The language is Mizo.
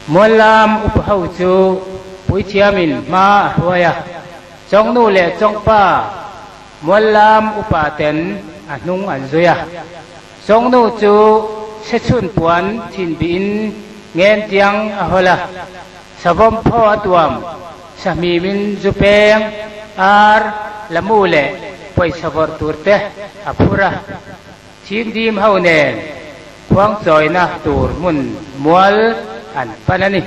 Muallam upa ho chu puithiamin hma a hruai a, Chawngnu leh Chawngpa Muallam upa ten a hnung an zui a. Chawngnu chu chhechhun puan thin bihin ngen tiang a hawl a, savawm phaw a tuam, sahmimin zu peng, ar, lamu leh pawisa vawrh tur te a phur a. Thingdim ho nen khuangchawina tur hmun mual an pan a ni.